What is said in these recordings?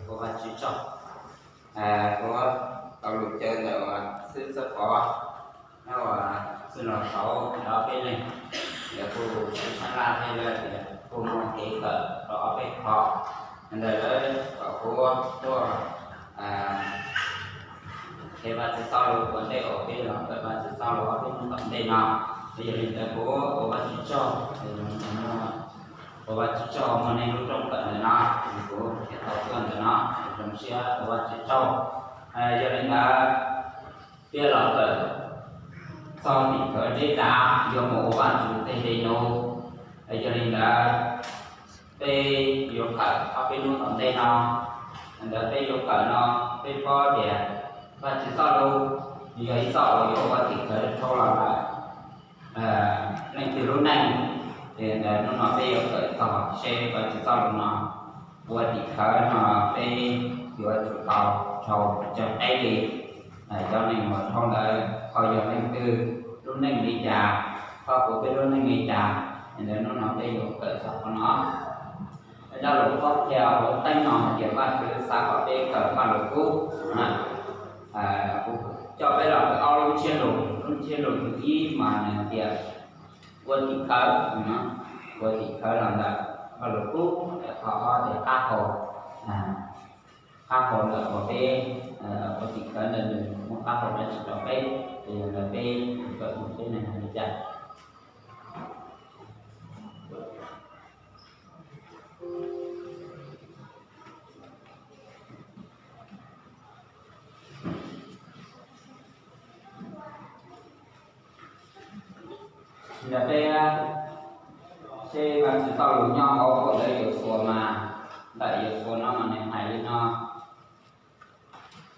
Ua Vajtswv tsaug, kuv tau lus caw ntawm uas xib hwb Txawj Pov, nyob uas xib hwb Los Xauv, ob peb leeg, lawv kuj sib sab laj thiab lawv tias kuj muaj kev kawm rau ob peb qho, ntawm lawv kom kuv tuaj qhia Vajtswv txoj lus ua ntej uas peb los kawm Vajtswv txoj lus ob peb hnub tom ntej no. Yog li ntawd kuv ua Vajtswv tsaug, ua Vajtswv tsaug muaj nej lub rooj kawm ntawm no, kuv thiaj tau tuaj ntawm no, zoo siab ua Vajtswv tsaug. Yog li ntawd, peb los kawm txog tim khawv deb dav yuav mus ua Vajtswv tej hli nus. Yog li ntawd, peb yuav kawm ob peb hnub tom ntej no, ntawd peb yuav kawm no, peb paub tias Vajtswv txoj lus yog ib txoj uas yuav ua tim khawv dhau los ntawm leej twg lub neej. Ces ntawm hnub no peb yuav kawm txog seb Vajtswv txoj lus no ua tim khawv no peb yuav tsum tau dhau cov qeb li. Cov neeg uas dhau ntawd ho yog leej twg, lub neej li cas, txoj kev peb lub neej li cas, ntawm hnub no peb yuav kawm txog qhov no. Dab laug Pov qhia hauv teeb no hais tias Vajtswv xav kom peb kawm Vajluskub. Kuv coj peb los kawm ob lub ntsiab lus, lub ntsiab lus thib ib mas nws hais tias ua tim khawv, ua tim khawv los ntawm Vajluskub, qhov ob tias qab hau, qab hau ntawm uas peb ua tim khawv ntawd nws muab qab hau dab tsi rau peb, ces yog ntawd peb kawm mus peb neeg hais li cas. Ntawm peb, seb Vajtswv txoj lus nyob hauv phau ntawv Yausuas mas, ntawm Yausuas no mas nws hais li no.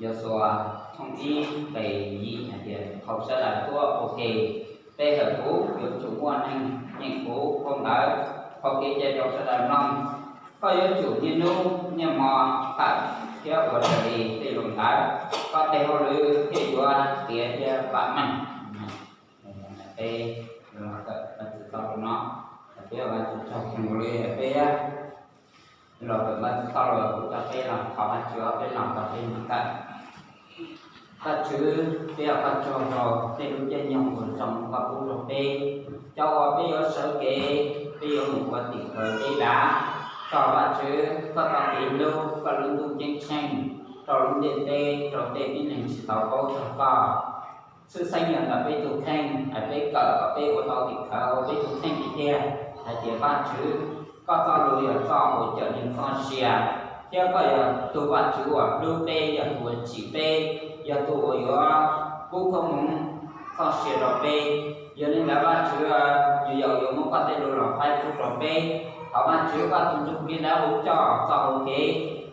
Yausuas tshooj ib nqe yim hais tias, thaum sawv daws tuaj ua ke, peb hawm kuv yuav tsum muaj neeg nyeem kuv phau ntawv, qhau kev cai rau sawv daws mloog. Koj yuav tsum niaj hnub niaj hmo kawm thiab ua raws li tej lus ntawd, koj tej hauj lwm thiaj yuav tiav thiab vam meej. Peb los kawm Vajtswv txoj lus no, peb Vajtswv tsaug li peb los kawm Vajtswv txoj lus, kuv coj peb los thov Vajtswv, peb los kom peb mus kawm. Vajtswv, peb ua koj tsaug rau tej lub caij nyoog uas zoo koj pub rau peb, cov uas peb yuav sawv kev, peb yuav mus ua tim khawv deb dav. Thov Vajtswv koj tau hlub koj lub ntuj ceeb tsheej rau lub ntiaj teb, rau tej tib neeg tsis tau paub txog koj. Tshwj xeeb yog ntawm peb tus kheej, hais peb kawm kom peb ua tau tim khawv hauv peb tus kheej tiag tiag hais tias Vajtswv, koj txoj lus yog txoj uas cawm neeg txoj sia, thiab koj yog tus Vajtswv uas hlub peb, yog tus uas tsim peb, yog tus uas yuav pub koob hmoov txoj sia rau peb. Yog li ntawd Vajtswv, yus yaum yuav muab koj tej lus los faib pub rau peb. Thov Vajtswv koj tus Ntsuj Plig Dawb Huv coj txoj hau kev,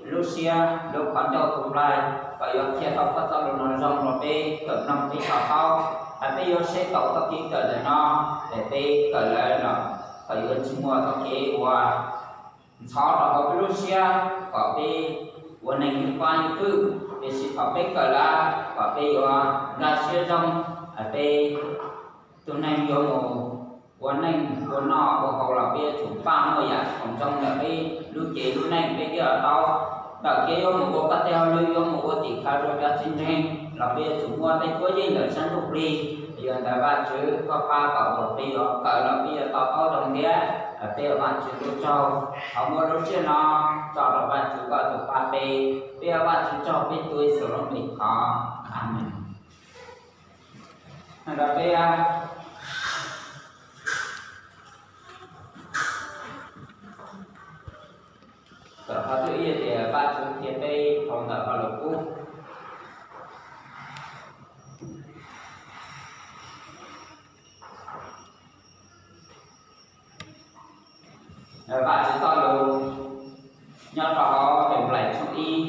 lub siab, lub qhov ncauj tus nplaig, kom yuav qhia tau koj txoj lus no zoo rau peb kawm mloog peb to taub, hais peb yuav saib tau txoj kev kawm ntawm no, es peb kawm lawm los kom yuav tsis muaj txoj kev uas ntxhov rau hauv peb lub siab, kom peb ua neeg ywj pab ywj pwm, tiam sis thaum peb kawm lawm kom peb yuav nkag siab zoo, hais peb tus neeg yuav mus ua neej ua noj ua haus los peb yuav tsum npaj muaj yam khoom zoo ntawm peb lub cev lub neej peb thiaj tau. Ntawm kev yuav mus ua koj tej hauj lwm, yuav mus ua tim khawv rau cov txiv ntseeg los peb yuav tsum muaj tej cuab yeej ntawm sab ntsuj plig. Yog ntawd Vajtswv koj pab kom thaum peb yuav kawm los peb yuav to taub zoo thiab. Peb ua Vajtswv tus tsaug, thov muab lub sij hawm no tso rau Vajtswv koj tus pab peb. Peb ua Vajtswv tsaug, peb tuav Yexus lub npe thov. Amees. Ntawd peb kawm qhov thib ib tias Vajtswv qhia peb dhau ntawm Vajluskub. Vajtswv txoj lus nyob rau hauv Henplais tshooj ib,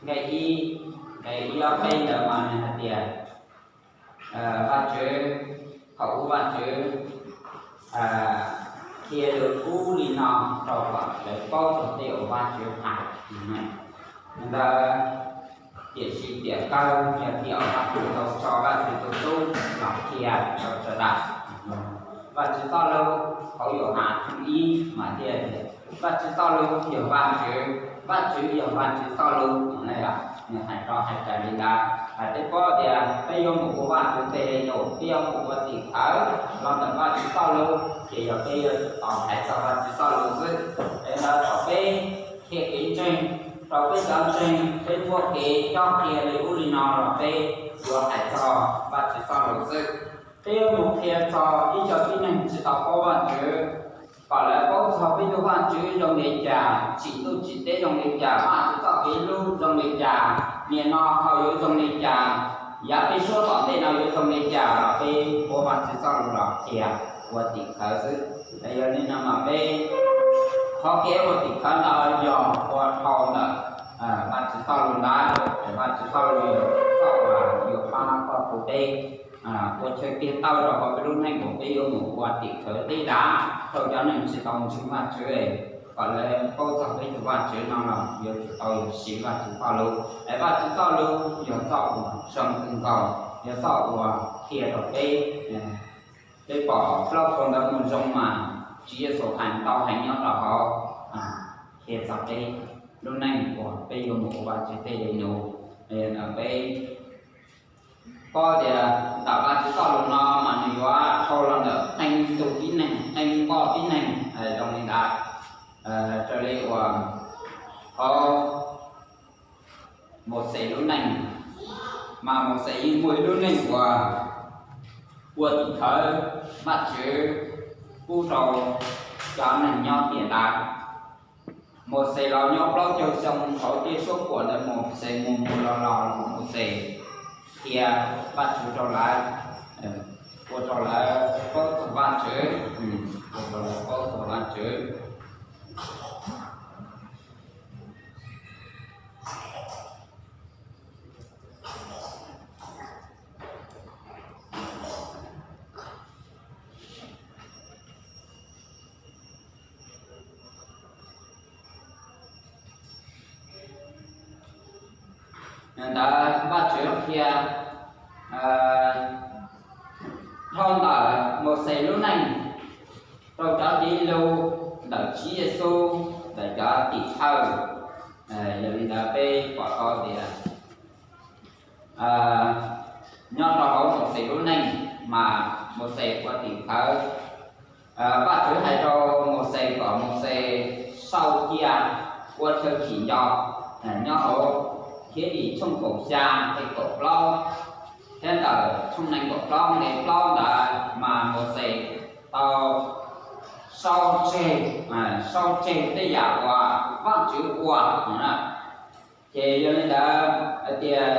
nqe ib, nqe ib ob peb ntawd mas nws hais tias, Vajtswv, thaum ub Vajtswv qhia lus kub li no rau kom lawv paub txog tej uas Vajtswv hais. Ntawd, tiam sis tiam kawg yog tiam uas Vajtswv tau tso Vajtswv tus tub los qhia rau sawv daws. Vajtswv txoj lus hauv Yauhas tshooj ib mas thiaj tias, Vajtswv txoj lus yog Vajtswv, Vajtswv yog Vajtswv txoj lus. Nws hais rau hais raws li ntawd, hais peb paub tias peb yuav mus ua Vajtswv tes le nus, peb yuav mus ua tim khawv los ntawm Vajtswv txoj lus, ces yog peb yuav tsum tau hais txog Vajtswv txoj lus xwb. Es ntawd thaum peb qhia kev ntseeg rau peb cov ntseeg, peb muaj kev cob qhia li ub li no los peb yuav hais txog Vajtswv txoj lus xwb. Peb yuav mus qhia txog ib co tib neeg tsis tau paub Vajtswv, kom lawv paub txog peb tus Vajtswv zoo li cas, tsim ntuj tsim teb zoo li cas, Vajtswv txoj kev hlub zoo li cas, nim no ho yuav zoo li cas, yav peb suab tom ntej no yuav zoo li cas los peb muab Vajtswv txoj lus los qhia ua tim khawv xwb. Yog li no mas peb qhov kev ua tim khawv no yog ua dhau ntawm Vajtswv txoj lus ntawd, Vajtswv txoj lus yog txoj uas yuav pab koj kuv peb ua chaw tiag tawj rau hauv peb lub neej uas peb yuav mus ua tim khawv teb dav rau cov neeg tsis tau ntseeg Vajtswv, kom lawv paub txog peb tus Vajtswv no los yuav tsum tau yog siv Vajtswv txoj lus. Es Vajtswv txoj lus yog txoj uas zoo kawg nkaus, yog txoj uas qhia rau peb, peb pom plaub hau ntawv mus zoo mas Tswv Yexus hais ntau heev nyob rau hauv, qhia txog peb lub neej uas peb yuav mus ua Vajtswv tes le nus. Peb paub tias ntawm Vajtswv txoj lus no mas nws yuav dhau los ntawm qee tus tib neeg, qee npoj tib neeg zoo li ntawd. Raws li uas hauv Mauxes lub neej, mas Mauxes yeej muaj ib lub neej uas ua tim khawv Vajtswv pub rau cov neeg nyob tiam ntawd. Mauxes los nyob plaub caug xyoo hauv tej suab puam ntawd, Mauxes mus mus los los, Mauxes qhia Vajtswv rau lawv, ua rau lawv paub txog Vajtswv, ua rau lawv paub txog Vajtswv. Ntawd Vajtswv qhia dhau ntawm Mauxes lub neej rau cov tib lus ntawm Tswv Yexus, ntawm cov tim thawj. Yog li ntawd peb pom tau tias nyob rau hauv Mauxes lub neej mas Mauxes ua tim khawv. Vajtswv hais rau Mauxes kom Mauxes sau cia ua chaw tsim nco nyob hauv Khiavdim tshooj kaum xya nqe kaum plaub, thiab ntawm tshooj nees nkaum plaub nqe plaub ntawd mas Mauxes tau sau tseg, sau tseg tej yam uas Vajtswv ua. Ces yog li ntawd hais tias,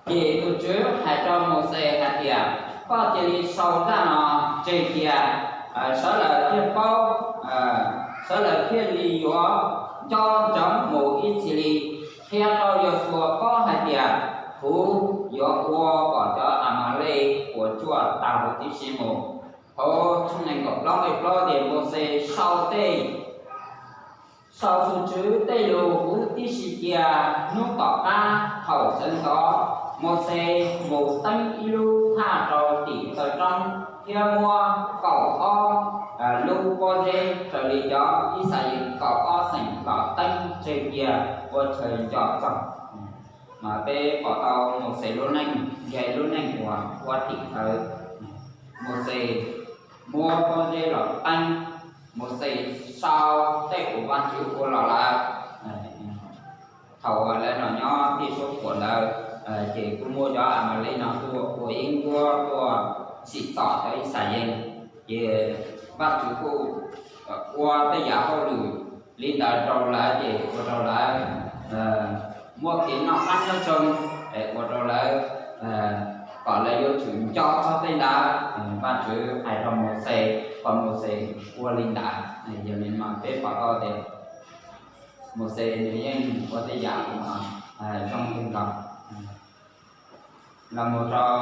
ces tus Tswv hais rau Mauxes hais tias, koj cia li sau zaj no tseg cia, sawv daws thiaj paub, sawv daws thiaj li yuav nco ntsoov mus ib txhis li, qhia rau Yausuas paub hais tias kuv yuav ua kom cov Amalek puas tsuaj tag huv tib si mus. Hauv tshooj nees nkaum plaub nqe plaub tias Mauxes sau tej, sau tus Tswv tej lus huv tib si cia. Hnub tom qab thaum sawv ntxov, Mauxes mus teeb ib lub thaj rau tim taw roob thiab muab kaum ob lub pob zeb raws li cov Yixalayees kaum ob xeem los teeb tseg cia ua chaw nco txog. Mas peb pom tau Mauxes lub neej, nce lub neej uas ua tim khawv. Mauxes muab pob zeb los teeb, Mauxes sau tej uas Vajtswv ua los lawm. Thaum uas lawv los nyob tej suab puam ntawd, ces kuj muaj cov Amalek no tuaj ua ib nkuab tuaj tsim txom cov Yixalayees, ces Vajtswv kuj ua tej yam hauj lwm li ntawd rau lawv ces ua rau lawv muaj kev noj qab nyob zoo, es ua rau lawv kom lawv yuav tsum nco txog tej ntawd. Vajtswv hais rau Mauxes kom Mauxes ua li ntawd. Yog li mas peb pom tau tias Mauxes nws yeej ua tej yam uas zoo kawg nkaus. Los mus rau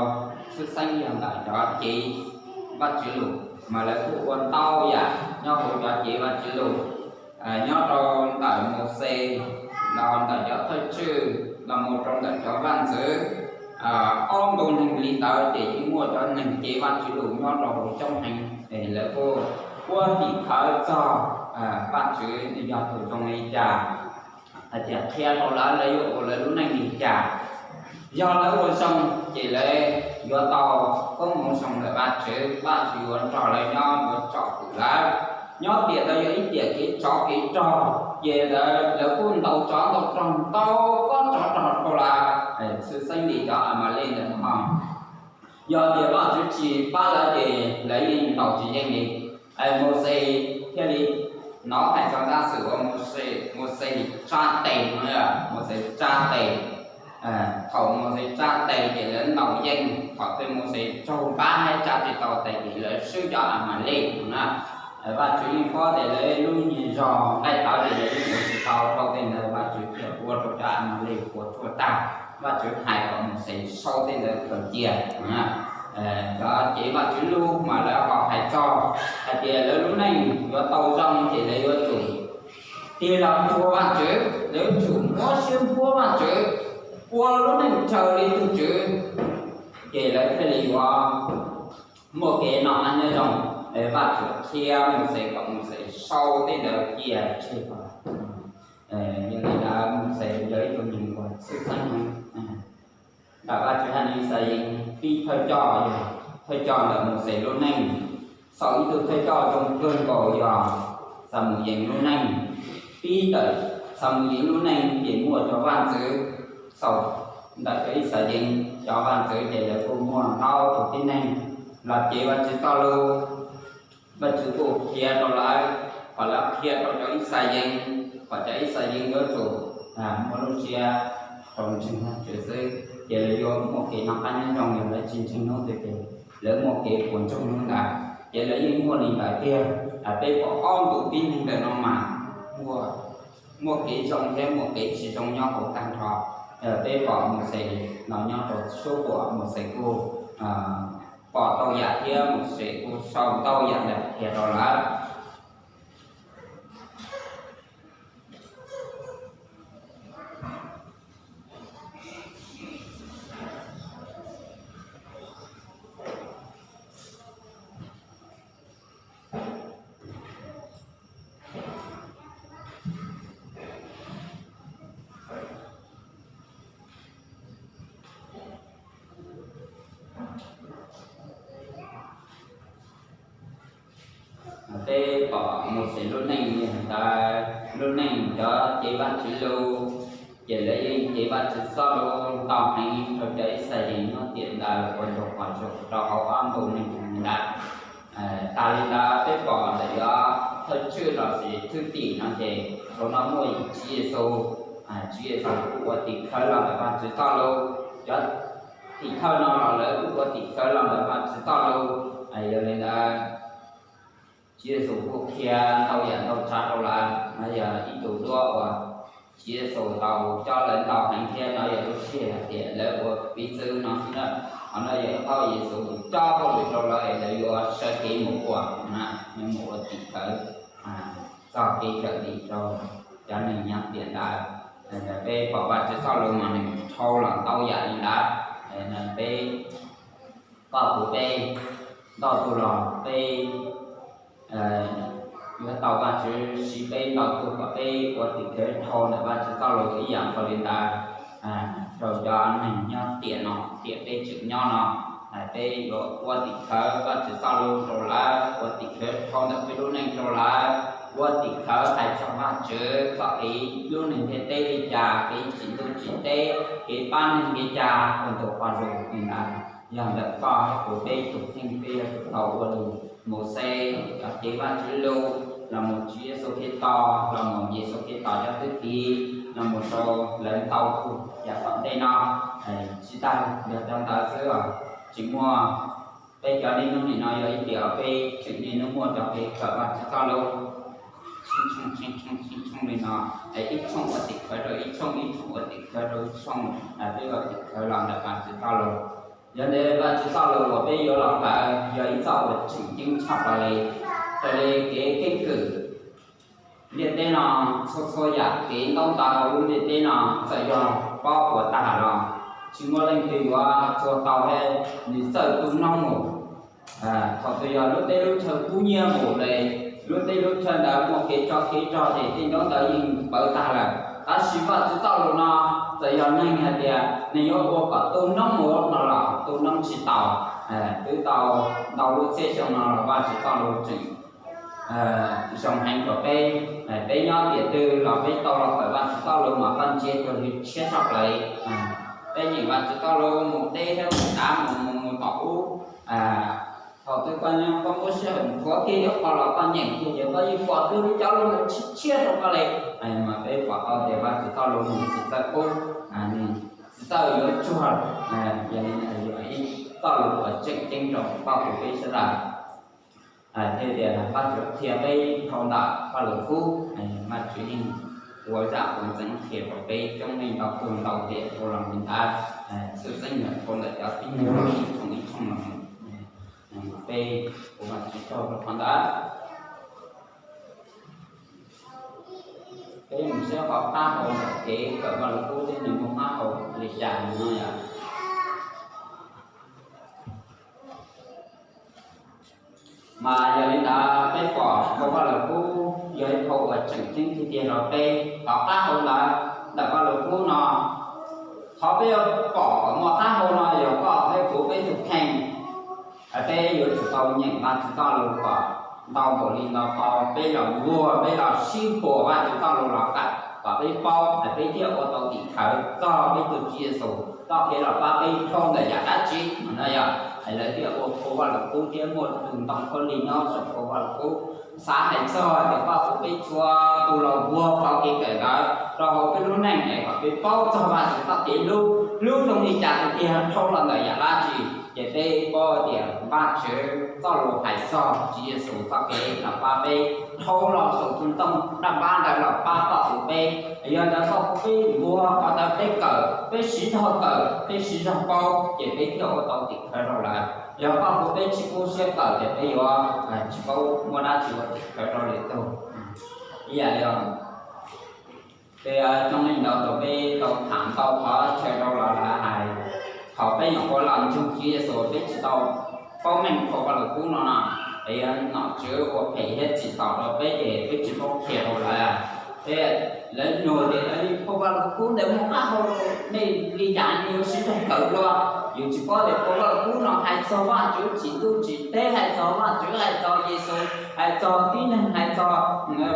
xwb xeeb yog ntawm cov cev Vajtswv lus, mas lawv kuj ua ntau yam nyob hauv cov cev Vajtswv lus. Nyob rau ntawm Mauxes los ntawm cov thawj tswj los mus rau ntawm cov vaj ntxwv, ob ntu neeg li ntawd ces yeej muaj cov neeg cev Vajtswv lus nyob rau hauv coob heev, es lawv kuj ua tim khawv txog Vajtswv yog tus zoo li cas. hais tias qhia rau lawv lawv yuav ua lawv lub neej li cas. Yog lawv ua zoo ces lawv yuav tau koob hmoov zoo ntawm Vajtswv, Vajtswv yuav nrog lawv nyob, yuav tsom kwm lawv. Nyob tiam ntawd yog ib tiam kev tsov kev rog, ces ntawd lawv kuj ntaus tsov ntaus rog, ntaus kob tsov rog rau lawv, tshwj xeeb li cov Amalej ntawd no. Yog tias Vajtswv tsis pab lawv ces lawv yeej ntaus tsis yeej li. Mauxes thiaj li hnov hais txog zaj xwm uas Mauxes tsa tes no, Mauxes tsa tes. Thaum Mauxes tsa tes ces lawv ntaus yeej, thaum twg Mauxes raug npab thiab tsa tsis tau tes ces lawv swb cov Amalej no na. Vajtswv yeej paub tias lawv lub niag zog nqaij tawv ces lawv yeej ua tsis tau, dhau tej ntawd Vajtswv thiaj ua rau cov Amalej puas tsuaj tag. Vajtswv hais kom Mauxes sau tej ntawd khaws cia. Cov cev Vajtswv lus mas lawv ho hais txog hais tias lawv lub neej yuav tau zoo ces lawv yuav tsum tig los cuag Vajtswv, lawv yuav tsum muab siab npuab Vajtswv, ua lub neej raws li tus Tswv, ces lawv thiaj li yuav muaj kev noj qab nyob zoo. Vajtswv qhia Mauxes kom Mauxes sau tej ntawd cia tseg. Yog li ntawd Mauxes yog ib tug neeg uas tshwj xeeb heev ntawm Vajtswv haiv neeg Yixalayees. Pib thawj coj yog thawj coj ntawm Mauxes lub neej. Xaus ib tug thawj coj zoo kawg nkaus yog Xamuyees lub neej. Pib ntawm Xamuyees lub neej ces muaj cov vaj ntxwv. Xaus ntawm cov Yixalayees cov vaj ntxwv ces lawv kuj muaj ntau tus tib neeg los cev Vajtswv txoj lus. Vajtswv kuj qhia rau lawv, kom lawv qhia rau cov Yixalayees, kom cov Yixalayees yuav tsum muaj lub siab rau ntseeg Vajtswv xwb, ces lawv yuav muaj kev noj qab nyob zoo. Yog lawv tsis ntseeg hnub twg ces lawv muaj kev puas ntsoog hnub ntawd, ces lawv yeej muaj li ntawd tiag. Peb pom ob ntu tib neeg ntawm no mas muaj kev zoo thiab muaj kev tsis zoo nyob hauv tag nrho. Peb pom Mauxes los nyob rau suab puam, Mauxes kuj pom ntau yam thiab Mauxes kuj sau ntau yam ntawm qhia rau lawv. Peb pom Mauxes lub neej li ntawd, lub neej cov cev Vajtswv lus, ces lawv yeej cev Vajtswv txoj lus ntau heev rau cov Yixalayees nyob tiam ntawd ua ntau qhov zoo rau hauv ob ntu neeg ntawd. Tas li ntawd peb pom ntawm cov thawj tswj los sis thwj tim no ces hauv no muaj Tswv Yexus. Tswv Yexus kuj ua tim khawv los ntawm Vajtswv txoj lus, cov tim thawj no los lawv kuj ua tim khawv los ntawm Vajtswv txoj lus. Yog li ntawd Tswv Yexus kuj qhia ntau yam ntau tsav rau lawv. No yog ib tug duab uas Tswv Yexus tau coj lawv ntau heev thiab no yog lub sij hawm hais tias lawv ua piv txwv no xwb na. Qhov no yog thaum Yexus coj hauj lwm rau lawv es lawv yuav sawv kev mus ua, mus ua tim khawv txog kev kawm dim rau cov neeg nyob tiam ntawd. Peb pom Vajtswv txoj lus mas nws dhau los ntau yam li ntawd. Peb, koj kuv peb, ntau tus los peb yuav tau Vajtswv siv peb ntau tus kom peb ua tim khawv dhau ntawm Vajtswv txoj lus ib yam nkaus li ntawd rau cov neeg nyob tiam no tiam peb tseem nyob no. Peb yuav ua tim khawv Vajtswv txoj lus rau lawv, ua tim khawv dhau ntawm peb lub neej rau lawv, ua tim khawv hais txog Vajtswv txoj kev lub neeg ntiaj teb li cas, kev tsim ntuj tsim teb, kev pab neeg li cas, ua ntau qhov zoo li ntawd. Yog ntawm koj thiab kuv peb tus kheej peb yuav tsum tau ua li Mauxes cov cev Vajtswv lus, los mus Tswv Yexus Khetos, los mus Yexus Khetos cov thwj tim, los mus rau lawv ntau tus yav tom ntej no. Tsis tas yog cov ntawd xwb os, tseem muaj, peb cov niaj hnub nim no yog ib tiam peb tseem niaj hnub muaj cov kev kawm Vajtswv txoj lus tshooj tshooj li no, ib tshooj ua tim khawv rau ib tshooj, ib tshooj ua tim khawv rau ib tshooj, peb ua tim khawv los ntawm Vajtswv txoj lus. Yog li Vajtswv txoj lus uas peb yuav los kawm yog ib txoj uas tseem ceeb tshaj plaws li, raws li kev keeb kwm ntiaj teb no, txhua txhua yam kev ntaub ntawv hauv lub ntiaj teb no txawm yog pob puas tag los tsis muaj leej twg yuav txuag tau thiab nws txawj tu noob mus. Thaum twg yog lub teb lub chaw kub nyiab mus li, lub teb lub chaw ntawd muaj kev tsov kev rog ces tej ntaub ntawv yeej pawv tag lawm. Tab sis Vajtswv txoj lus no, txawm yog neeg hais tias nws yuav ua kom tu noob mus no los tu noob tsis tau. Twb tau ntau lub txhiab xyoo no los Vajtswv txoj lus tseem zoo heev rau peb. Peb nyob tiam twg los peb tau los kawm Vajtswv txoj lus mas koj ntsia cuag li tshiab tshaj plaws li. Peb nyeem Vajtswv txoj lus mus deb thiab mus dav mus mus mus tom ub. Thaum twg koj nyob koj muab sij hawm nthuav kiag ib qho los koj nyeem kiag ces koj yeej pom twb lub cov lus tshiab tshiab rau koj li. Mas peb pom tau tias Vajtswv txoj lus nws tsis txawj qub, nws tsis txawj yuav tsuag, yog li ntawd yog ib txoj lus uas tseem ceeb rau koj kuv peb sawv daws. Thiab tias Vajtswv qhia peb dhau ntawm Vaj Lug Kub, Vajtswv yeej ua zaj ua ntxeev qhia rau peb coob leej ntau tug ntau tiam dhau los li ntawd. Txhua txheej yog dhau ntawm cov tib neeg ib thooj ib thooj los mus. Peb ua Vajtswv tsaug rau qhov ntawd. Peb mus saib qhov qab hau ntawm kev kawm Vaj Lug Kub thiab nws muaj qab hau li cas no yom. Mas yog li ntawd peb pom phau Vaj Lug Kub yog ib phau uas tseem ceeb tiag tiag rau peb. Qhov qab hau ntawd ntawm Vaj Lug Kub no, qhov peb yuav pom kom muaj qab hau no yog koj thiab kuv peb tus kheej. Peb yuav tsum tau nyeem Vajtswv txoj lus kom ntau npaum li ntau tau, peb los nquag peb los sib puas Vajtswv txoj lus los kawm kom peb paub es peb thiaj ua tau tim khawv txog peb tus Tswv Yexus txoj kev los pab peb dhau ntawm yam dab tsi no yog. Lawv thiaj ua phau Vaj Lug Kub thiab muaj tus ntoo khaub lig nyob saum phau Vaj Lug Kub. Xav hais txog tias koj kuv peb txhua tus los nquag qhov kev kawm ntawd rau hauv peb lub neej es kom peb paub txog Vajtswv txoj kev hlub, hlub zoo li cas tiag tiag dhau los ntawm yam dab tsi. Ces peb paub tias Vajtswv txoj lus hais txog Tswv Yexus txoj kev los pab peb dhau los saum tus ntoo daj npab ntawd los pab txoj kev peb. Yog ntawd koj kuv peb nquag qhov ntawd peb kawm, peb siv zog kawm, peb siv zog paub ces peb thiaj ua tau tim khawv rau lawv. Yog koj kuv peb tsis kub siab kawm ces peb yuav tsis paub muaj dab tsi ua tim khawv rau lwm tus. Ib yam li ces coob leej ntau tus peb tau tham ntau qhov chaw rau los lawv hais, thaum peb nyuam qhuav los ntseeg Tswv Yexus peb tsis tau paub meej phau Vaj Lug Kub no no, es yog nom tswv ua phem thiab tsim txom rau peb ces peb tsis paub qhia rau lawv. Peb, lawv nug tias phau Vaj Lug Kub ntawd muaj qab hau nej li cas nej yuav siv zog kawm dua. Yus tsis paub tias phau Vaj Lug Kub no hais txog Vajtswv tsim ntuj tsim teb, hais txog Vajtswv, hais txog Yexus, hais txog tib neeg, hais txog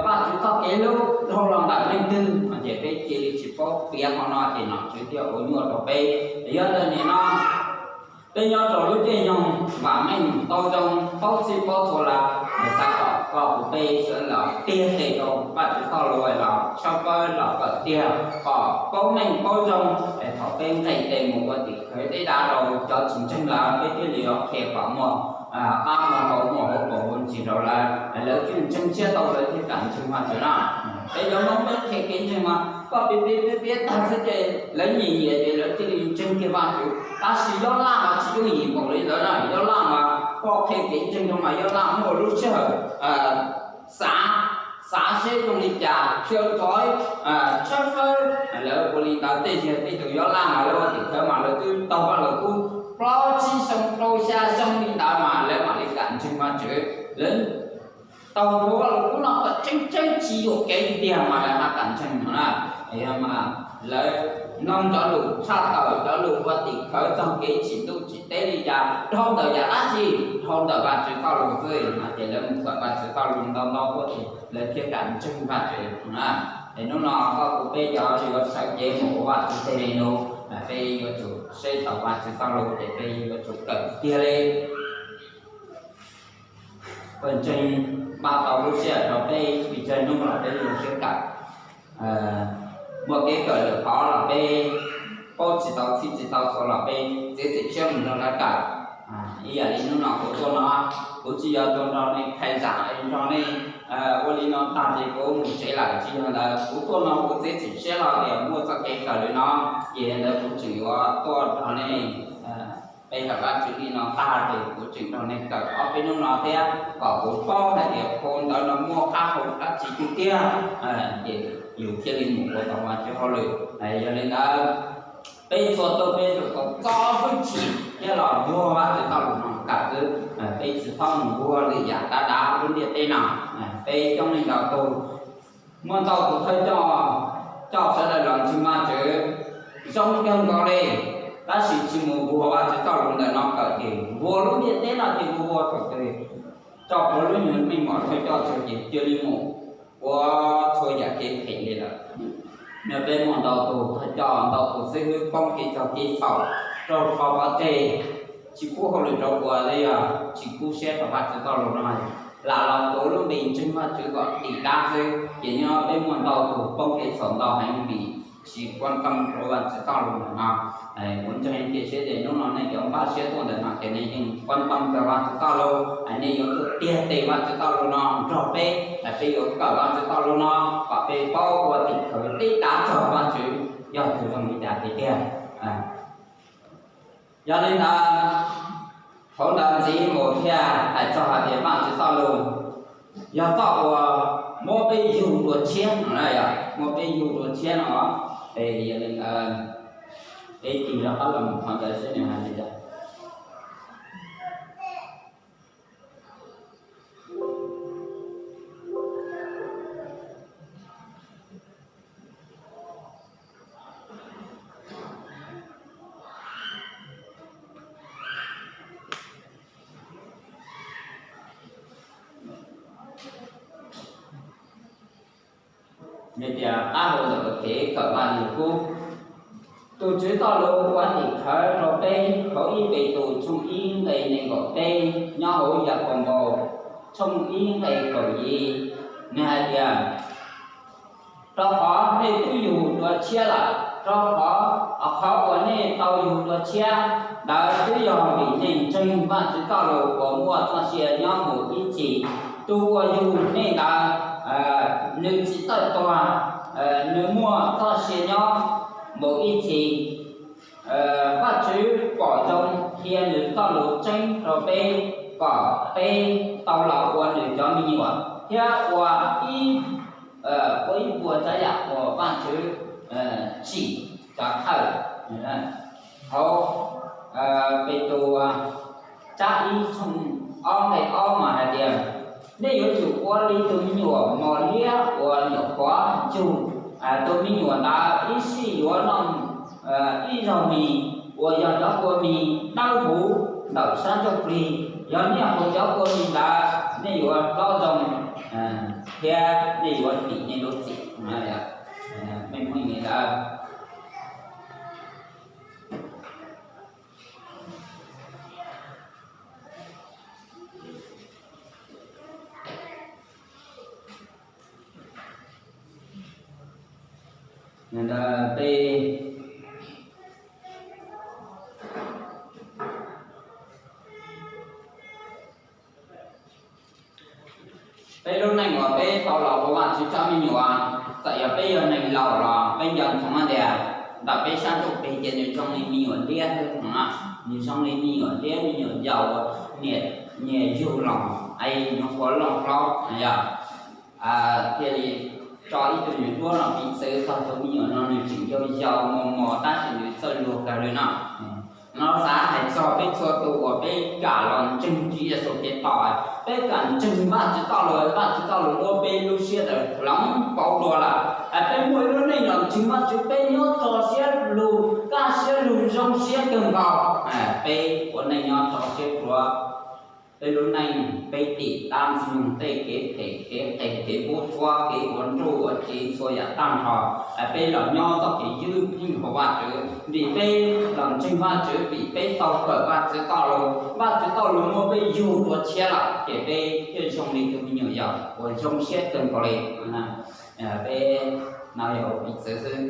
Vajtswv txoj kev hlub dhau los ntawm leej twg no ces peb cia li tsis paub piav qhov no ces nom tswv thiaj ua nyuaj rau peb. Yog ntawd nim no peb nyob rau lub caij nyoog vam meej tau zoo paub txhij paub txhua lawm, xav kom koj kuv peb sawv los tiag tes rau Vajtswv txoj lus los tshawb fawb los kawm tiag kom paub meej paub zoo, es thaum peb nqes tes mus ua tim khawv deb dav rau cov tsis ntseeg lawm peb thiaj li yuav qhia kom muaj qab muaj hau muaj hauv paus hauv ntsis rau lawv, lawv thiaj ntseeg siab tau lawv thiaj kam ntseeg Vajtswv na. Peb cov Hmoob peb qhia kev ntseeg mas koj piav piav piav piav tag xwb ces lawv nyiam nyiam ces lawv thiaj li ntseeg kiag Vajtswv. Tab sis Yob Laj mas tsis yooj yim npaum li ntawd na. Yob Laj mas koj qhia kev ntseeg rau mas Yob Laj muaj lub sij hawm xav, xav seb zoo li cas, khiav txog tshawb fawb, lawv ua li ntawd tej zaum tej tus Yob Laj mas lawv ua tim khawv mas lawv twb taug Vaj Lug Kub plaub tsib xyoo rau xya xyoo li ntawd mas lawv mam li kam ntseeg Vajtswv. Lawv taug Vaj Lug Kub no kom tseeb tseeb tsis yuam kev tiag mas lawv haj kam ntseeg no na. Yog mas lawv mloog cov lus tshaj tawm, cov lus ua tim khawv txog kev tsim ntuj tsim teb li cas, dhau ntawm yam dab tsi, dhau ntawm Vajtswv txoj lus xwb no ces lawv mus kawm Vajtswv txoj lus ntau ntau tuaj ces lawv thiaj kam ntseeg Vajtswv na. Es hnub no koj kuv peb cov yuav sawv cev mus ua Vajtswv teg li no, peb yuav tsum saib tau Vajtswv txoj lus ces peb yuav tsum kawm tiag li. Pawg ntseeg npaj tau lub sij hawm rau peb pes tsawg hnub los peb zoo siab kawm. Muaj kev kawm lwm qhov los peb paub tsis tau txhij tsis tau txhua los peb txiav txim siab mus nrog lawv kawm. Ib yam li hnub no kuv tuaj no, kuv tsis yog tuaj nrog nej khai zam, nrog nej ua li no tag ces kuv mus tsev lawm, tsis yog ntawd. Kuv tuaj no kuv txiav txim siab los tias muaj txoj kev kawm li no, ces ntawd kuv tseem yuav tuaj nrog nej pe hawm Vajtswv li no tag ces kuv tseem nrog nej kawm ob peb hnub no thiab kom kuv paub hais tias phau ntawd no muaj qab hau dab tsi tiag tiag, ces yus thiaj li mus ua tau Vajtswv hauj lwm. Yog li ntawd, peb txhua tus peb yuav tau txo hwj chim thiab los nquag Vajtswv txoj lus no kawm xwb, peb tsis txhob mus nquag lwm yam dav dav lub ntiaj teb no. Peb coob leej ntau tus, muaj ntau tus thawj coj coj sawv daws los ntseeg Vajtswv zoo kawg nkaus li, tab sis tsis mus nquag Vajtswv txoj lus ntawm no kawm ces nquag lub ntiaj teb no ces nquag nquag thaum twg coj plhuav lub nyuag meej mom thawj coj txog ces cia li mus ua txhua yam kev phem li lawm. Nws peb muaj ntau tus thawj coj ntau tus xib hwb poob kev txhaum kev txhaum raug rho pov tseg, tsis pub hauj lwm rau ua li yog tsis kub siab rau Vajtswv txoj lus no, lam los tuav lub npe ntseeg Vajtswv kom dim dab xwb ces nyob peb muaj ntau tus poob kev txhaum ntau heev vim tsis kuab tooj rau Vajtswv txoj lus ntawm no. Kuv ntseeg tias seb ces hnub no nej cov npaj siab tuaj ntawm no ces nej yeej kuab tooj rau Vajtswv txoj lus, nej yuav tuaj tiag tes Vajtswv txoj lus no nrog peb, peb yuav kawm Vajtswv txoj lus no kom peb paub ua tim khawv tib dav txog Vajtswv yog tus zoo li cas tiag tiag. Yog li ntawd, hauv ntawd ntxiv mus thiaj hais txog hais tias Vajtswv txoj lus yog txoj uas muab peb yug dua tshiab no, yog muab peb yug dua tshiab no. Es yog li ntawd, peb tig rov qab los mus qhov ntawd seb nws hais li cas. Nws tias qab hau ntawm kev kawm Vajluskub. Tus Tswv txoj lus ua tim khawv rau peb hauv ib Petus tshooj ib nqe nees nkaum peb, nyob hauv Yakaunpaus tshooj ib nqe kaum yim, nws hais tias, rau qhov nej twb yug dua tshiab lawm, rau qhov qhov uas nej tau yug dua tshiab ntawd twb yog vim nej ntseeg Vajtswv txoj lus uas muaj txoj sia nyob mus ib txhis. Tus uas yug nej ntawd, nws tsis txawj tuag, nws muaj txoj sia nyob mus ib txhis. Vajtswv pom zoo qhia nws txoj lus tseeb rau peb kom peb tau los ua nws cov me nyuam thiab ua ib, ua ib puas tsav yam uas Vajtswv tsim cov thawj. Hauv Petus tsab ib tshooj ob nqe ob mas hais tias, nej yuav tsum ua li tus me nyuam mos liab uas nyuam qhuav yug tus me nyuam ntawd ib sij yuav noj ib zaug mis uas yog cov kua mis dawb huv ntawm sab ntsuj plig. Yog nej haus cov kua mis ntawd nej yuav hlob zoo thiab nej yuav dim nej lub txim. Mej muaj li ntawd. Ntawd peb, peb lub neej uas peb tau los ua Vajtswv tsob me nyuam, txawm yog peb yog neeg laus los peb nco ntsoov tias ntawm peb sab ntsuj plig ces nws zoo li me nyuam liab xwb no, nws zoo li me nyuam liab me nyuam yaus, nyias yug los es nyuam qhuav loj hlob yog thiaj li tso ib tug nyuam duab no piv txwv txog tus me nyuam no nws tseem yau yau mos mos tab sis nws txawj luag kawg li no. No xav hais txog peb txhua tus uas peb kam los ntseeg Tswv Yexus Khetos, peb kam ntseeg Vajtswv txoj lus, Vajtswv txoj lus muab peb lub siab tawm hloov pauv dua lawm. Peb muaj ib lub neej los ntseeg Vajtswv, peb nyob txog siab lug, kaj siab lug, zoo siab kawg nkaus. Peb ua neej nyob txog siab pluav, peb lub neej peb tim tab ntxwg tej kev phem kev qes kev pub txhuab kev ua nruj ua tsiv txhua yam tag nrho. Peb los nyob txoj kev ywj pheej hauv Vajtswv vim peb los ntseeg Vajtswv, vim peb tau kawm Vajtswv txoj lus, Vajtswv txoj lus muab peb yug dua tshiab lawm ces peb thiaj zoo li tus me nyuam yaus uas zoo siab kawg nkaus li. Peb no yog piv txwv xwb.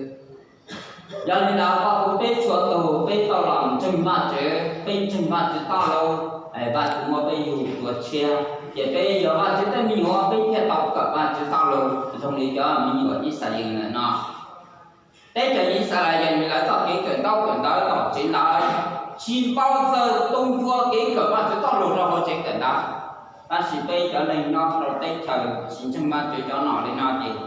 Yog li ntawd, koj kuv peb txhua tus peb tau los ntseeg Vajtswv, peb ntseeg Vajtswv txoj lus, Vajtswv muab peb yug dua tshiab, ces peb yog Vajtswv tej me nyuam, peb thiaj tau kawm Vajtswv txoj lus zoo li cov me nyuam Yixalayees ntawm no. Teb chaws Yixalayees lawv txoj kev kawm ntaub kawm ntawv tom tsev ntawd tsis npau taws tu ncua kev kawm Vajtswv txoj lus rau hauv tsev kawm ntawv. Tab sis peb cov neeg nyob rau teb chaws tsis ntseeg Vajtswv cov nom li no ces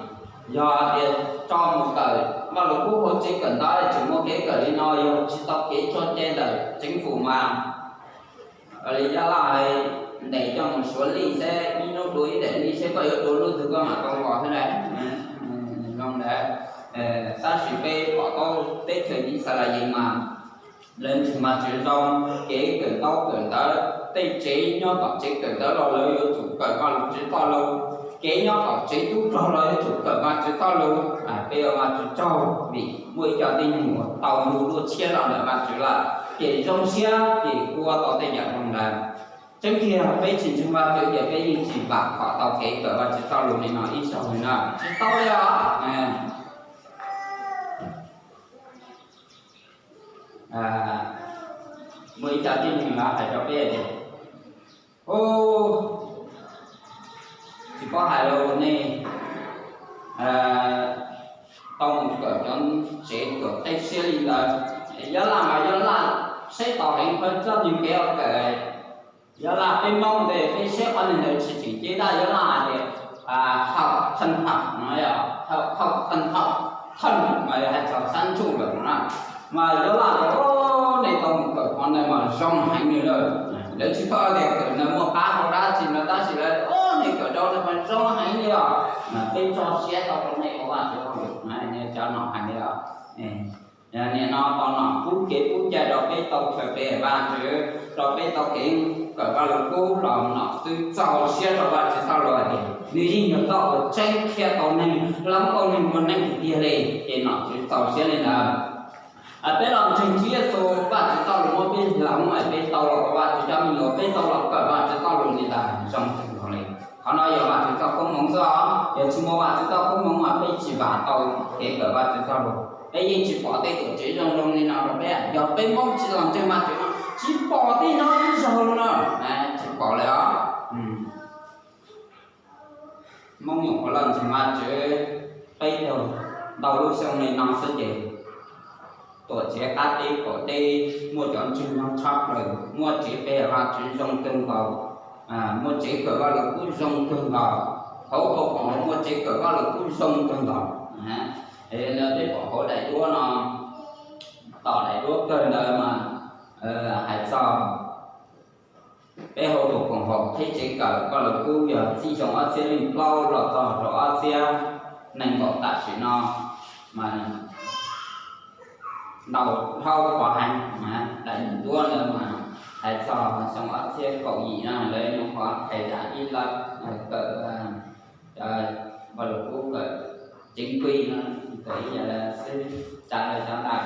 yog tias tso mus kawm Vajluskub hauv tsev kawm ntawv tseem muaj kev kawm li no, yog tsis tau kev tso cai ntawm tsev fum mas li Yaj Laj hais, ntes coj mus suav lij seb ib hnub dua ib daim lij seb koj yuav dua hnub twg koj mam tau los xwb na. Zoo ntawd. Tab sis peb pom tau teb chaws Yixalayees mas lawv ntseeg Vajtswv zoo, kev kawm ntaub kawm ntawv, tej tsev nyob tom tsev kawm ntawv los lawv yuav tsum kawm Vajtswv txoj lus, kev nyob tom tsev tub rog los yuav tsum kawm Vajtswv txoj lus. Peb ua Vajtswv tsaug vim muaj ib co tib neeg uas tau lug luaj tshiab los ntawm Vajtswv lawm, ces zoo siab ces ua tau tej yam zoo ntawd. Tseeb tiag peb tsis ntseeg Vajtswv ces peb yeej tsis vam khom tau kev kawm Vajtswv txoj lus li no ib zaug li na, tsis tau li os. Muaj ib co tib neeg lawv hais rau peb tias, tsis paub hais los nej tau mus kawm cov tsev kawm qib siab li ntawd, Nyab Laj mas Nyab Laj, saib tau heev, peb txoj nws kev ua kawm Nyab Laj, peb Hmoob ntawd peb saib qhov neeg ntawd tsis tseem ceeb ntag, Nyab Laj hais tias hau thaj hau, hau thaj hau, thaj mas hais txog sab ntsuj lawm na. Mas Nyab Laj tias, nej tau mus kawm qhov ntawd mas zoo heev li lawm. Lawv tsis paub tias kawm ntawd muaj qab hau dab tsi no tab sis lawv, nej kawm rau ntawd mas zoo heev li os, peb tso siab tau rau nej ua Vajtswv hauj lwm, cov nom hais li os. Nim no tau nom pub kev pub cai rau peb tau chaw pe Vajtswv, rau peb tau kev kawm Vajluskub los nom twb txaus siab rau Vajtswv txoj lus hais tias nws yeej yog txoj uas tseeb thiab tau neeg, hloov tau neeg ua neej tiag tiag li, ces nom twb txaus siab li ntawd. Peb los ntseeg Tswv Yexus, Vajtswv txoj lus muab peb hloov, peb tau los ua Vajtswv cov me nyuam, peb tau los kawm Vajtswv txoj lus li ntawd zoo kawg nkaus li. Qhov no yog Vajtswv txoj koob hmoov xwb os, yog tsis muaj Vajtswv txoj koob hmoov mas peb tsis vam tau kev kawm Vajtswv txoj lus. Peb yeej tsis pom tej tuam tsev zoo zoo li no rau peb, yog peb Hmoob tsis los ntseeg Vajtswv no tsis pom tej no ib zaug li no, tsis pom li os. Hmoob nyuam qhuav los ntseeg Vajtswv peb caug ntau lub xyoo li no xwb ces tuam tsev qab teb qaum teb muaj cov ntseeg no tshaj plaws, muaj tsev pe Vajtswv zoo kawg nkaus, muaj tsev kawm Vajluskub zoo kawg nkaus, hauv pab koom haum muaj tsev kawm Vajluskub zoo kawg nkaus. Peb pom hauv daim duab no, tom daim duab kawg ntawd mas hais txog peb hauv pab koom haum thiab tsev kawm Vajluskub yog txij xyoo ob txhiab leej plaub los txog rau ob txhiab nees nkaum tam sim no mas ntau dhau qhov heev. Daim duab ntawd mas hais txog xyoo ob txhiab kaum yim no lawv nyuam qhuav hais zam ib lawv kawm Vajluskub kawm chính quy no, kawm ib yam li xib hwb tsa lawv cov ntawd.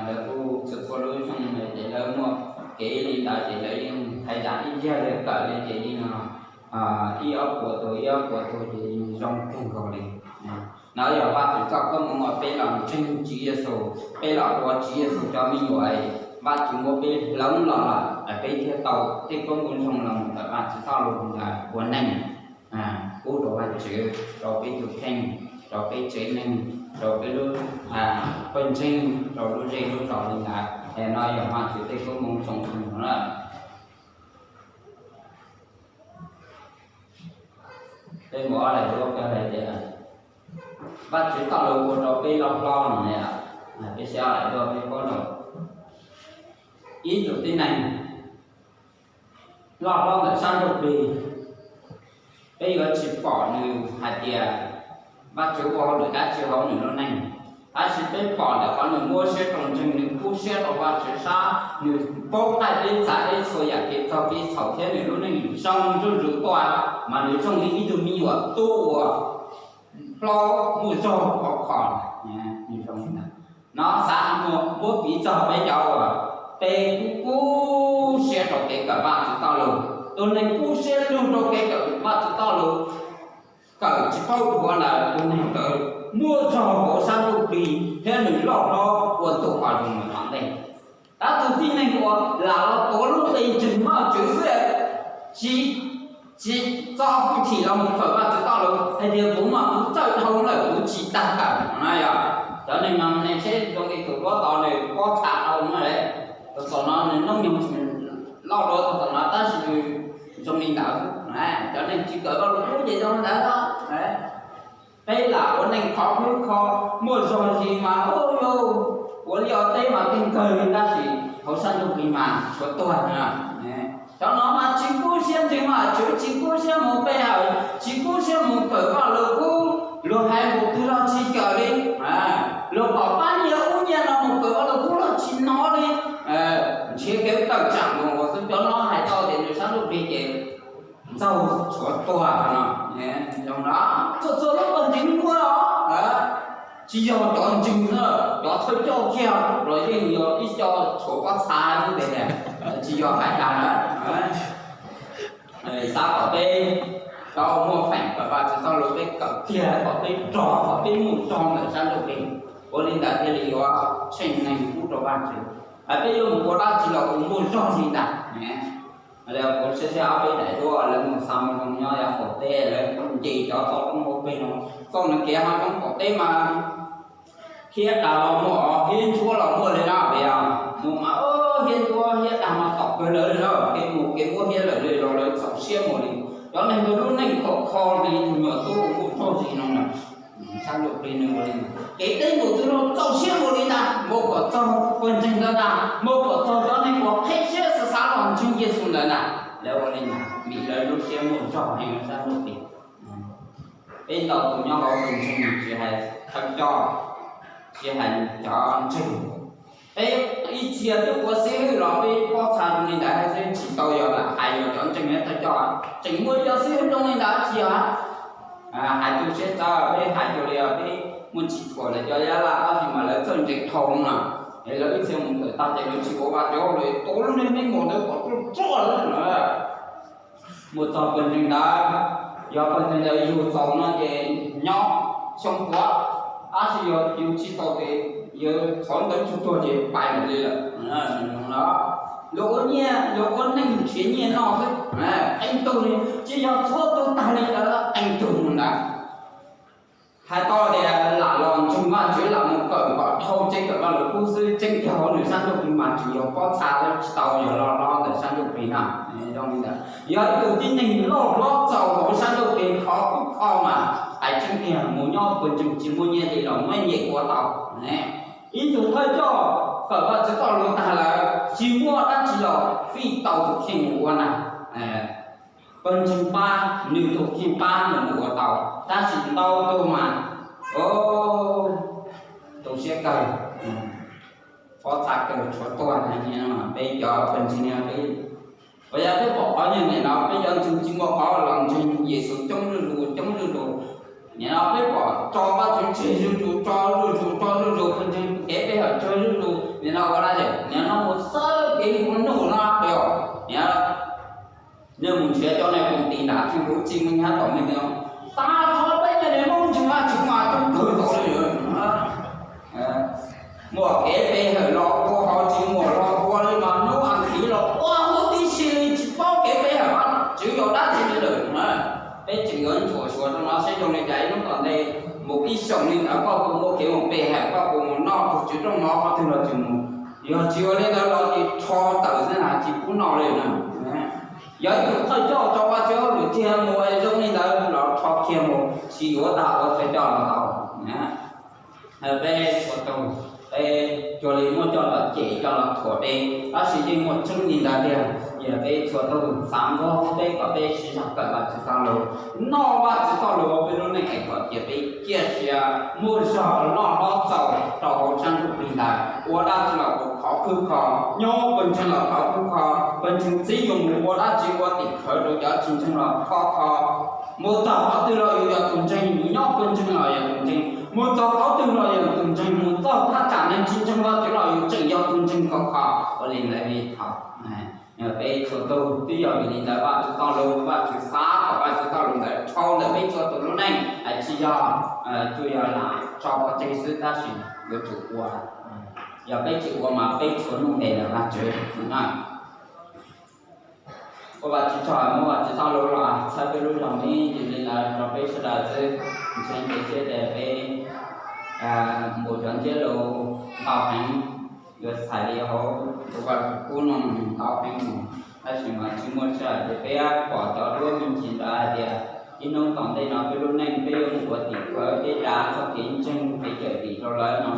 Lawv kuj txhua txhua lub xyoo ces lawv muaj kev li ntawd ces lawv yeej hais zam ib zaj li kawm li ces yeej ib ob puas tus ib ob puas tus ces yeej zoo kawg nkaus li. No yog Vajtswv txoj koob hmoov uas peb los ntseeg Tswv Yexus, peb los ua Tswv Yexus cov me nyuam, Vajtswv muab peb hloov los lawm, peb thiaj tau tej koob hmoov zoo los ntawm Vajtswv txoj lus ntawd ua neej, pub rau Vajtswv, rau peb tus kheej, rau peb tsev neeg, rau peb lub pawg ntseeg, rau lub zej lub zos li ntawd. No yog Vajtswv tej koob hmoov zoo kawg nkaus lawm. Peb mus ob daim duab hais tias Vajtswv txoj lus ua rau peb loj hlob no ne. Peb saib ob daim duab peb paub lawm. Ib tug tib neeg loj hlob ntawm sab ntsuj plig, peb yuav tsis pom nws hais tias Vajtswv ua hauj lwm dab tsi hauv nws lub neej, tab sis peb pom ntawm qhov nws muab siab rau ntseeg, nws kub siab rau Vajtswv sab, nws paub thaij peb txav peb txhua yam kev txog kev txhaum thiab nws lub neej zoo zuj zus tuaj, mas nws zoo li ib tug me nyuam tub uas plaub muaj zog khov kho. No xav muab piv txog peb cov uas peb kub kub siab rau kev kawm Vajtswv txoj lus. Tus neeg kub siab lug rau kev kawm Vajtswv txoj lus, kawm tsis paub dhuav ntawd, tus neeg ntawd muaj zog hauv sab ntsuj plig thiab nws loj hlob ua ntug qhov zoo mus tom ntej. Tab tus tib neeg uas lam los tuav lub npe ntseeg Vajtswv xwb, tsis, tsis txo hwj chim los mus kawm Vajtswv txoj lus hais tias kuv mas kuv txawj dhau lawm, kuv tsis tas kawm no yog. Cov neeg no nej saib zoo li tus duab tod nws pob txha dhau no, tus tom no nws hnub nyoog tsis loj dua tus tom no tab sis nws zoo li ntawd. Cov neeg tsis kawm Vajluskub ces zoo li ntawd. Peb lam ua neej khov kho, muaj zog zis mas ua liaj ua teb mas keej kawg li tab sis hauv sab ntsuj plig mas tshuav tuag na. Cov no mas tsis kub siab ntseeg Vajtswv, tsis kub siab mus pe hawm, tsis kub siab mus kawm Vajluskub, luag hais npaum twg los tsis kawm li. txaug tshuav tuag no. Zoo no, txhua txhua lub pawg ntseeg muaj os, tsis yog cov ntseeg na, cov thawj coj kiag los yeej yog ib co tshuav pob txha xwb tiag, tsis yog hais dag na. Xav kom peb tau muaj feem kawm Vajtswv txoj lus, peb kawm kiag kom peb rog, kom peb muaj zog ntawm sab ntsuj plig. Ua li ntawd thiaj li yuav tsheej neeg pub rau Vajtswv. Hais peb yuav mus ua dab tsi los kuj muaj zog li ntawd. Kuv saib saib ob peb daim duab lawv mus xa moo zoo nyob yav qaum teb, lawv nce cov txoj roob hauv pes no, txoj neeg kev hav zoov qaum teb mas thiab tas los muaj os, thiab ntsuab los muaj li no, yog mus mas thiab ntsuab thiab tas mas tom kawg lawv li no, kev mus kev muab thiab lawm li los lawv txaus siab mus li. Cov neeg ntawd lub neej khov kho li tus nyuam tub muaj zog li no na. Sab ntsuj plig nws ua li, kev deb nkaus twg los txaus siab mus li ntag, mus kom txog pawg ntseeg ntawd ntag, mus kom txog cov neeg uas qhib siab xav xav los ntseeg Yexus ntawd ntag. Lawv ua li ntawd vim lawv lub siab muaj zog heev sab ntsuj plig. Peb ntau tus nyob hauv pawg ntseeg tsis hais thawj coj, tsis hais cov ntseeg, peb ib txhia twb ua xib hwb los peb pob txha zoo li ntawd xwb, tsis tau yog lam hais yog cov ntseeg thawj coj. Tseem muaj cov xib hwb zoo li ntawd tsis yog? Hais tu siab txawv, peb hais cuag li peb muaj tsis thuam lawv cov Nyab Laj, tab sis mas lawv txawj ntse dhau no. Es lawv ib txhia mus kawm tag ces lawv tsis ua Vajtswv hauj lwm, tus lub neej me nyuam ntawd pom ruaj ruaj lawm na. Mus txog pawg ntseeg ntawd, yog pawg ntseeg ntawd yug txaus no ces nyob xyoo puav, tab sis yog yug tsis txaus ces yawg thov ntawd tsuag tsuag ces pais lawm li lawm. Luag ua nyiaj, luag ua neej nrhiav nyiaj noj xwb. Qee tug li tsis yog txhua tug tag li ntawd, qee tug mus ntawd. Hais tau tias lam los ntseeg Vajtswv, lam mus kawm kom dhau tsev kawm Vajluskub xwb, tseeb tiag hauv nws sab ntsuj plig mas tsis yog pob txha, tsis tau yog loj hlob ntawm sab ntsuj plig na. Zoo li ntawd, yog ib tug tib neeg loj hlob txaus hauv sab ntsuj plig khov khub kho mas hais tseeb tiag mus nyob pawg ntseeg tsis muaj nyiaj li los muaj nyiaj ua tau. Ib tug thawj coj kawm Vajtswv txoj lus tag lawm tsis muaj dab tsi los fij tau tus kheej mus ua na. Pawg ntseeg pab, nws tus kheej pab nws mus ua tau, tab sis ntau tus mas, o, tu siab kawg, pob txha kawg tshuav tuag. Peb cov pawg ntseeg, uas yog peb pom qhov nyuag niam no, peb cov ntseeg tsis muaj qhov los ntseeg Yexus coob zuj zus, coob zuj zus. Niam no peb pom tso Vajtswv tseg zuj zus, tso zuj zus, tso zuj zus, pawg ntseeg kev pe hawm tsawg zuj zus, niam no ua dab tsi? Niam no mus xawb kev ua nuj no, niam no nej mus nrhiav cov neeg koom tis nram Tsheej Kuv Txij Meej Nyab Tom Meej no, tag nrho peb cov niag Hmoob ntseeg Vajtswv mas coob kawg nkaus li. Muaj kev pe hawm los ua, ho tsis muaj los ua li mas hnub Askiv los ua huv tib si li, tsis paub kev pe hawm Vajtswv yog dab tsi li lawm. Peb tseem yuav ntsuam xyuas rau no seb zoo li cas ib hnub tom ntej mus ib xyoos li ntawd koj puas muaj kev mus pe hawm, koj puas mus noj tus Tswv rooj mov qhov twg los tsis mus. Yog tsis ua li ntawd los ces rho tawm xwb na, tsis pub noj li na. Yog ib tug thawj coj tso Vajtswv hauj lwm tiag mus zoo li ntawd los rho kiag mus, tsis yuav tag ua thawj coj los tau. Peb txhua tus, peb cuag li muab coj los cem coj los thuam peb, tab sis yeej muaj tseeb li ntawd tiag. Yog peb txhua tus xav nkaug peb kom peb sib zog kawm Vajtswv txoj lus, noj Vajtswv txoj lus ua peb lub neej es kom cia peb ciaj sia muaj zog loj hlob txaus rau hauv sab ntsuj plig ntawd, ua dab tsi los kuj khov khwb kho, nyob pawg ntseeg los khov khwb kho, pawg ntseeg txib yus mus ua dab tsi ua tim khawv rau cov tsis ntseeg los khov kho. Mus txog qhov twg los yus yog tus ntseeg, mus nyob pawg ntseeg los yog tus ntseeg, mus txog qhov twg los yog tus ntseeg, mus txog thaj tsam neeg tsis ntseeg Vajtswv los yus tseem yog tus ntseeg khov kho. Ua li ntawd li thaum peb txhua tus twb yog vim li ntawd Vajtswv txoj lus, Vajtswv xav kom Vajtswv txoj lus ntawd dhau ntawm peb txhua tus lub neej, tsis yog tsuas yog lam tso pov tseg xwb tab sis yuav tsum ua. Yog peb tsis ua mas peb txhua nuj nqis ntawm Vajtswv na. Ua Vajtswv tsaug, muab Vajtswv txoj lus los txhawb peb lub zog me ntsis li ntawd rau peb sawv daws xwb. Ntseeg kev siab tias peb mus cov ntsiab lus ntau heev, yuav txhais li hauv tus Vajtswv kub no ntau heev mus, tab sis mas tsis muaj sij hawm ces peb pom cov duab me ntsis ntawd hais tias ib hnub tom ntej no peb lub neej peb yuav mus ua tim khawv, peb dav txoj kev ntseeg kev cawm dim rau lawv no,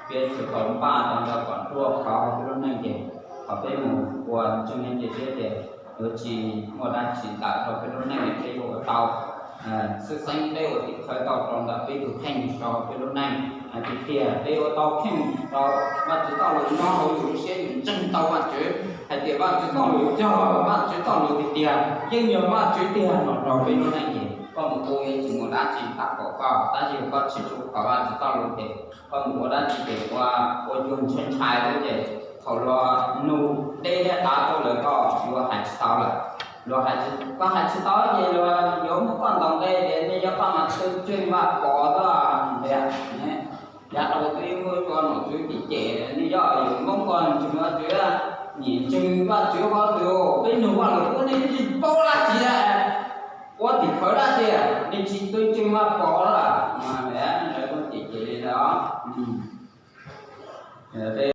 peb tsis tau npaj tau ntawd kom ruaj khov peb lub neej ces kom peb mus ua ntseeg kev siab tias yuav tsis muaj dab tsi tawm rau peb lub neej, peb yuav ua tau xwb xeeb, peb ua tim khawv tau rau ntawm peb tus kheej rau peb lub neej. Tiag tiag peb ua tau kheej rau Vajtswv txoj lus nyob hauv yus lub siab, yus ntseeg tau Vajtswv hais tias Vajtswv txoj lus cog, Vajtswv txoj lus tiag tiag, yeej yog Vajtswv tiag los raug peb lub neej ces koj mus ua tsis muaj dab tsi tab tom koj, tab sis koj tsis tshua kawm Vajtswv txoj lus ces koj mus ua dab tsi ces ua, ua cuag ntshai ntshai xwb ces thaum luag nug deb thiab dav tuaj lawm koj yuav hais tsis tau lawm. Luag hais, koj hais tsis tau ces luag yuav muab koj ntaus nqe tias nej cov poj niam twb tsis vaj pov xwb tiag. Yav tau twb muaj ib co nom tswv cem cem nej cov yawm Hmoob ko ntseeg Vajtswv, nim ntseeg Vajtswv qhov twg, peb nug Vajtswv ua nej tsis paub dab tsi, ua tim khawv dab tsi, nej tsis twb tsis Vaj Pov lawm. Lawv cem cem li ntawd. Peb